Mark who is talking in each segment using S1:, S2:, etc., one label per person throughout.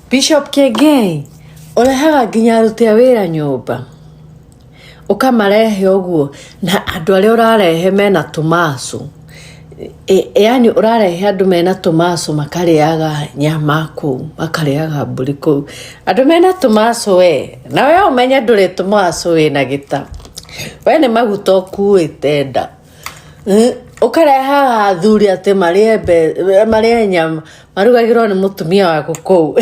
S1: Bishop Kiengei, ũrehaga nginya aruti a wĩra nyũmba, ũkamarehe ũguo, na andũ arĩa ũrarehe mena tũmacũ. Yaani ũrarehe andũ mena tũmacũ makarĩaga nyama kũu, makarĩaga mbũri kũu. Andũ mena tũmacũ we, na we ũmenye ndũrĩ tũmacũ wĩna gĩta. We nĩ maguta ũkuĩte nda. Ũkarehaga athuri atĩ marĩe marĩe nyama, marugagĩrwo nĩ mũtumia waku kũu.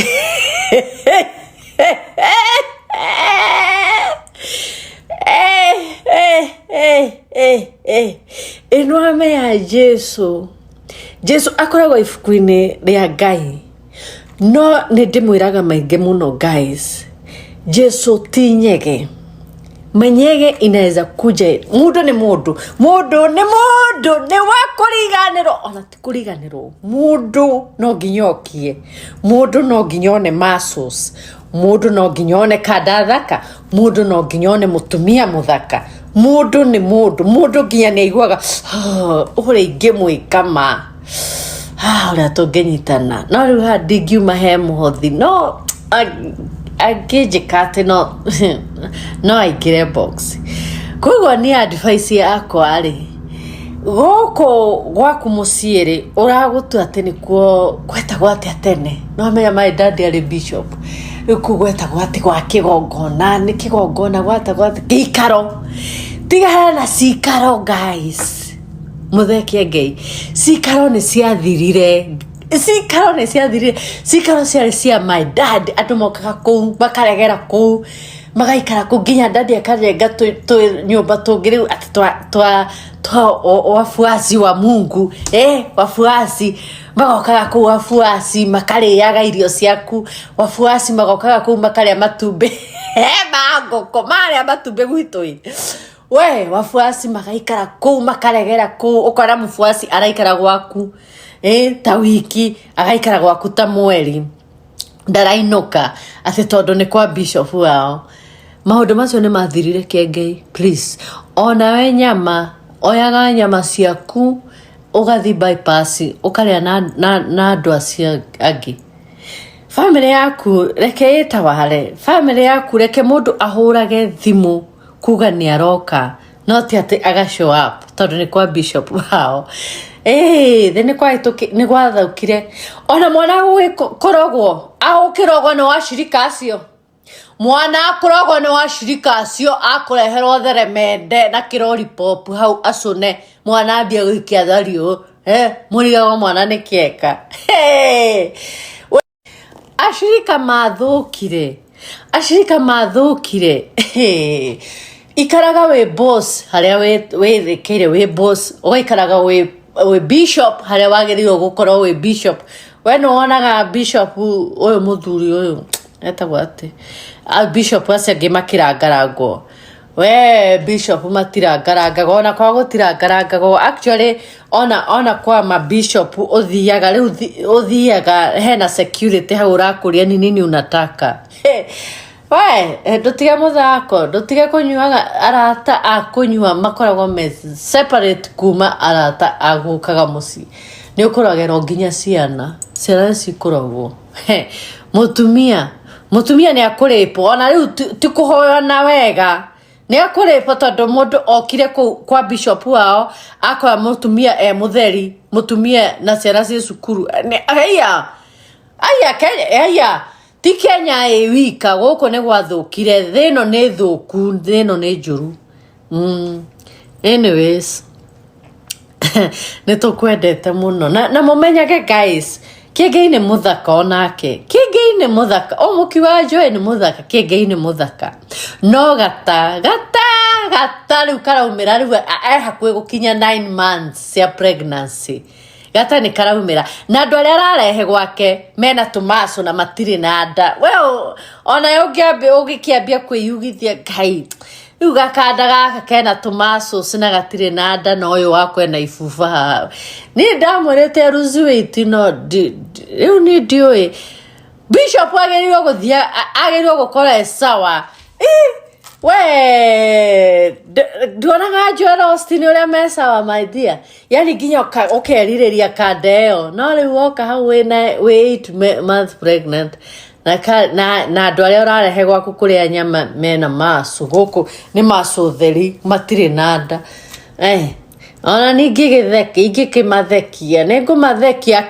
S1: Ĩ nĩwamenya Jesu, Jesu akoragwo ibuku-inĩ rĩa Ngai, no nĩ ndĩmwĩraga maingĩ mũno guys, Jesu ti nyege. Manyege inaweza kuja, mũndũ nĩ mũndũ, mũndũ nĩ mũndũ, nĩ wa kũriganĩrwo, ona ti kũriganĩrwo, mũndũ no nginya okie, mũndũ no nginya one muscles, mũndũ no nginya one kanda thaka, mũndũ no nginya one mũtumia mũthaka, mũndũ nĩ mũndũ, mũndũ nginya nĩ aiguaga ũrĩa ingĩmwĩka ma, ũrĩa tũngĩnyitana, no rĩu haha ndingiuma he mũhothi, no angĩnjĩka atĩ no no aingĩre box. Koguo niĩ advice yakwa rĩ, gũkũ gwaku mũciĩ rĩ, ũragũtua atĩ nĩkuo gwetagwo atĩa tene? Nĩwamenya my dad arĩ bishop, rĩu kũu gwetagwo atĩ gwa kĩgongona, nĩ kĩgongona gwetagwo atĩ gĩikaro. Tigana na cikaro guys, mũthee Kĩengei, cikaro nĩ ciathirire, cikaro nĩ ciathirire, cikaro ciarĩ cia my dad, andũ mokaga kũu makaregera kũu, magaikara kũu nginya dadi akarenga tũnyũmba tũngĩ rĩu atĩ twa twa twa wafuasi wa Mungu, wafuasi magokaga kũu wafuasi makarĩaga irio ciaku, wafuasi magokaga kũu makarĩa matumbĩ ma ngũkũ, marĩa matumbĩ gwitũ ĩ, we wafuasi magaikara kũu makaregera kũu, ũkona mũfuasi araikara gwaku ta wiki, agaikara gwaku ta mweri, ndarainũka atĩ tondũ nĩ kwa bishop wao. Maũndũ macio nĩ mathirire Kĩengei, please. Onawe nyama, oyaga nyama ciaku ũgathiĩ bypass ũkarĩa na andũ acio angĩ. Bamĩrĩ yaku reke ĩtaware, bamĩrĩ yaku reke mũndũ ahũrage thimũ kuga nĩ aroka, no ti atĩ aga show up tondũ nĩ kwa bishop wao. Ĩĩ thĩ nĩ gwathũkire. Ona mwana gũgĩkorogwo, agũkĩrogwo nĩ wacirika acio. Mwana akũrogwo nĩ wacirika acio, akũreherwo theremende na kĩroripop hau acũne, mwana ambie gũikia thariũ. Mũrigagwo mwana nĩ kĩeka. Acirika mathũkire, acirika mathũkire. Ikaraga wĩ boss harĩa wĩthĩkĩire wĩ boss, ũgaikaraga wĩ bishop harĩa wagĩrĩirwo gũkorwo wĩ bishop. We nĩ wonaga bishop ũyũ mũthuri ũyũ etagwo atĩ, bishop acio angĩ makĩrangarangwo, we bishop matirangarangagwo, ona kwa gũtirangarangagwo actually, ona kwa ma bishop ũthiaga rĩu ũthiaga hena security hau ũrakũria ni nini unataka. We ndũtige mũthako, ndũtige kũnyuaga, arata a kũnyua makoragwo me separate kuma arata a gũkaga mũciĩ. Nĩ ũkũrogerwo nginya ciana, ciana nĩ cikũrogwo. Mũtumia, mũtumia nĩ akũrĩpwo, ona rĩu ti kũhoyana wega, nĩ akũrĩpwo tondũ mũndũ okire kũu kwa bishop wao akora mũtumia e mũtheri, mũtumia na ciana ciĩ cukuru. Aya, aya, Kenya, aya, ti Kenya ĩ wika, gũkũ nĩ gwathũkire, thĩ ĩno nĩ thũku, thĩ ĩno nĩ njũru. Anyways, nĩ tũkwendete mũno na mũmenyage guys, Kĩengei nĩ mũthaka onake, Kĩengei nĩ mũthaka, o mũkiugaga Joy nĩ mũthaka, Kĩengei nĩ mũthaka, no gata gata gata rĩu karaumĩra rĩu e hakuhĩ gũkinya 9 months cia pregnancy, gata nĩ karaumĩra, na andũ arĩa ararehe gwake mena tũmacũ na matirĩ na nda. We onawe ũngĩkĩambia kwĩyugithia Ngai, rĩu gakanda gaka kena tũmacũ na gatirĩ na nda, na ũyũ wakwa ena ibuba haha. Niĩ ndamwĩrĩte lose weight, no rĩu niĩ ndiũĩ bishop agĩrĩirwo gũthiĩ, agĩrĩirwo gũkorwo e sawa. We nduonaga Joel Austin ũrĩa me sawa my dear, yani nginya ũkerirĩria kanda ĩyo, no rĩu woka hau wĩna wĩ 8 months pregnant. Na andũ arĩa ũrarehe gwaku kũrĩa nyama mena macu gũkũ nĩ macu theri, matirĩ na nda. Ona ningĩ ingĩkĩmathekia, nĩ ngũmathekia.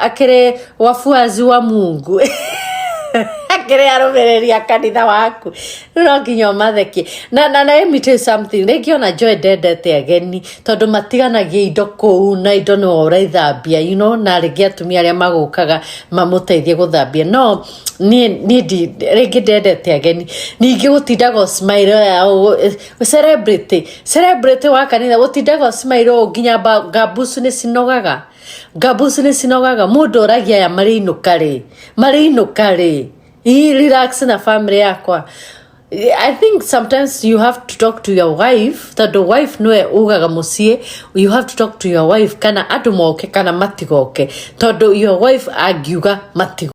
S1: Akĩrĩ wafuasi wa Mungu, akĩrĩ arũmĩrĩri a kanitha waku, rĩu no nginya ũmathekie. Na let me tell you something, rĩngĩ ona Joy ndendete ageni tondũ matiganagia indo kũu na indo nĩwe ũraithambia, na rĩngĩ atumia arĩa magũkaga mamũteithie gũthambia. No niĩ rĩngĩ ndendete ageni. Ningĩ gũtindaga smile ya celebrity wa kanitha, gũtindaga smile ũũ nginya ngambucu nĩ cinogaga, ngambucu nĩ cinogaga. Mũndũ oragia aya marĩinũka rĩ, marĩinũka rĩ? I relax na family yakwa. I think sometimes you have to talk to your wife, tondũ wife nĩwe ugaga mũciĩ. You have to talk to your wife kana andũ moke kana matigoke, tondũ your wife angiuga matigoke.